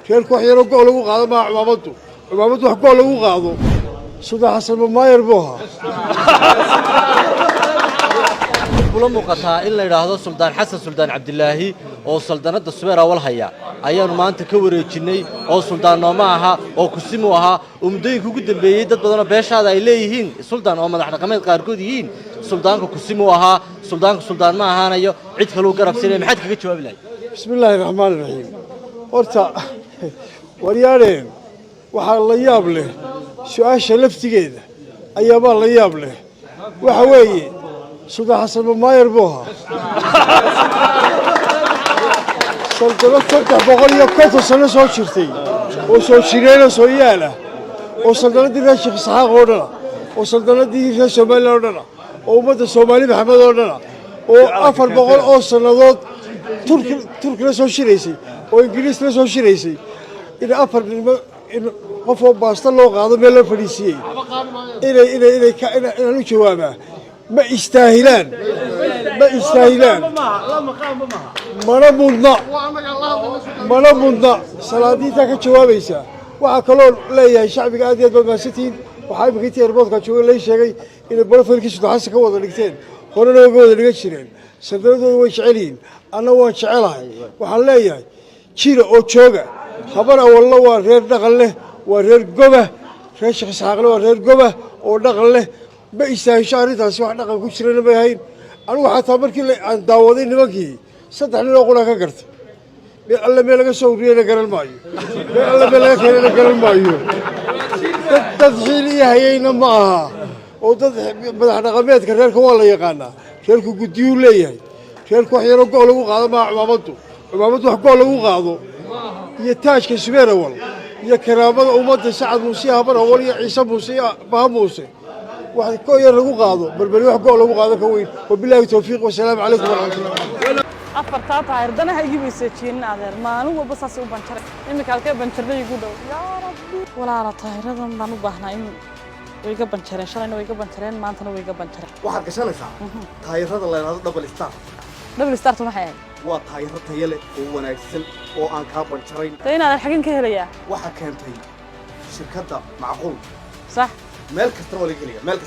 Reerku wax yaroo go' lagu qaado maaha. Cumaamaddu wax go' lagu qaado. Suldaan Xasan Mamaayar buu ahaa. Kula muuqataa in la yidhaahdo Suldaan Xasan Suldaan Cabdilaahi oo saldanadda Subeer Awal haya ayaannu maanta ka wareejinnay, oo suldaan nooma aha oo kusimu ahaa, oo muddooyinka ugu dambeeyey dad badanoo beeshaada ay leeyihiin suldaan oo madax dhaqameed qaarkood yihiin, suldaanka kusimu ahaa, suldaanka suldaan ma ahaanayo, cid kaluu garab siinaya, maxaad kaga jawaabi lahayd? Bismi illaahi raxmaani raxiim. Horta waryaadheen, waxaa la yaab leh su-aasha laftigeeda ayaabaa la yaab leh. Waxa weeye, Suldaan Xasan Mamaayar buu ahaa. Saldanad 350 sano soo jirtay oo soo jireenoo soo yaala, oo saldanadii reer Sheekh Isxaaq oo dhana, oo saldanadii reer Somalilan oo dhana, oo ummadda Soomaali Maxamed oo dhana, oo 400 oo sannadood Turki la soo shiraysay oo Ingiriis la soo shiraysay, in afar nimo in qof oo baasta loo qaado meel loo fadhiisiiyey inay inaan u jawaabaa ma istaahilaan, ma istaahilaan, mana mudna, mana mudna. Salaadiintaa ka jawaabaysaa. Waxaa kaloo leeyahay shacbiga, aad iyo aad baad mahadsantihiin. Waxaa imika intii airportka jooga lay sheegay inay profilkii Sultan Xasan ka wada dhigteen, horena way ka wada dhigan jireen. Saldanadooda way jecel yihiin, anna waan jecelahay. Waxaan leeyahay jira oo jooga. Habar Awalna waa reer dhaqan leh, waa reer goba. Reer Sheekh Isxaaqle waa reer goba oo dhaqan leh. Ma istaahisho arrintaasi, wax dhaqan ku jirana may ahayn. Anigu xataa markii aan daawaday nimankii, saddex nin oo qura ka gartay. Meel alle meel laga soo ururiyena garan maayo, meel alle meel laga keenayna garan maayo. Dad xiil iyo hayeyna ma aha, oo dad madax dhaqameedka reerka waa la yaqaanaa. Reerku guddiyuu leeyahay. Reerku wax yaroo go' lagu qaado maaha. Cumaamaddu wax go' lagu qaado iyo taajka Subeer Awal iyo karaamada ummadda Sacad Muuse, Habar Awal iyo Ciise Muuse iyo Baha Muuse, wax go' yar lagu qaado berberi, wax go' lagu qaado ka weyn. Wabilaahi towfiiq, wasalaamu calaykum waraxmatullah. Afartaa taayir danahaygii bay seejiyeen, adeer. Maalin walba saasay u banjaray. Iminka halkee banjarnay igu dhow? Yaa Rabbi, walaala, taayiradan baan u baahnaa in way iga banjareen. Shalayna way iga banjareen, maantana way iga banjareen. Waxaad gashanaysaa taayirada la yidhahdo Double Star. Double Startu maxay ahayd? Waa taayiro tayo leh oo wanaagsan oo aan kaa banjarayn. Dee inaadan xagin ka helayaa? Waxaa keentay shirkadda Macquul. Sax. Meel kastana waa laga helaya, meel kasta.